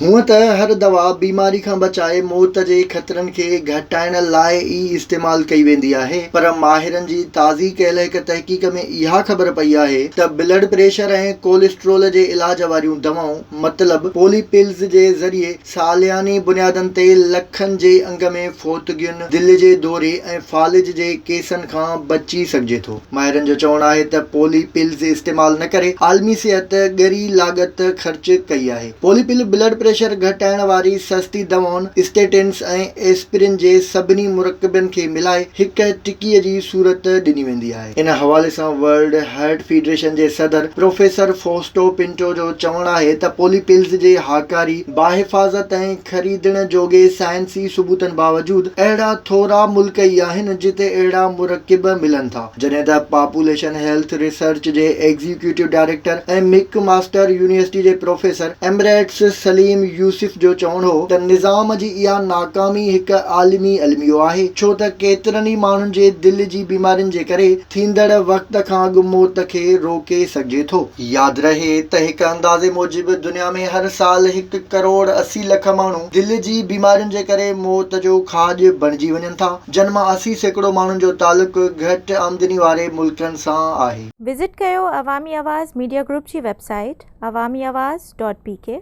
هونء ته هر دوا بيماري کان بچائي موت جي خطرن کي گهٽائڻ لاء ئي استعمال ڪئي ويندي آهي پر ماهرن جي تازي ڪيل هڪ تحقيق ۾ اها خبر پئي آهي ته بلڊ پريشر ۽ ڪوليسٽرول جي علاج واريون دوائون مطلب پولي پلز جي ذريعي سالياني بنيادن تي لکن جي انگ ۾ فوتگين، دل جي دوري ۽ فالج جي ڪيسن کان بچي سگهجي ٿو. ماهرن جو چوڻ آهي ته پولي پلز استعمال نه ڪري عالمي صحت ڳري لاڳت خرچ ڪئي آهي. پولي پل بلڊ پريشر گهٽائڻ واري سستي دوائن اسٽيٽنس ۽ ايسپرين جي سڀني مرڪبن کي ملائي هڪ ٽڪيء جي صورت ڏني ويندي آهي. ان حوالي سان ورلڊ هرٽ فيڊريشن جي صدر پروفيسر فوسٽو پنٽو جو چوڻ آهي ته پولي پلز جي هاڪاري، باحفاظت ۽ خريدڻ جوڳي سائنسي ثبوتن باوجود اهڙا ٿورا ملڪ ئي آهن جتي اهڙا مرڪب ملن ٿا. جڏهن ته پاپوليشن هيلٿ ريسرچ جي executive director ۽ McMaster university جي پروفيسر ايمريٽس سليم يوسف جو چوڻ هو ته نظام جي اها ناڪامي هڪ عالمي الميو آهي ڇو ته ڪيترن ئي ماڻهن جي دل جي بيمارين جي ڪري ٿيندڙ وقت کان اڳ موت کي روڪي سگهجي ٿو. ياد رهي ته هڪ اندازي موجب دنيا ۾ هر سال هڪ ڪروڙ 80 لک ماڻهو دل جي بيمارين جي ڪري موت جو کاڄ بڻجي وڃن ٿا. جن مان 80% ماڻهن جو تعلق گهٽ آمدني واري ملڪن سان آهي. وزٽ ڪيو عوامي آواز ميڊيا گروپ جي website Awami Awaz dot P K.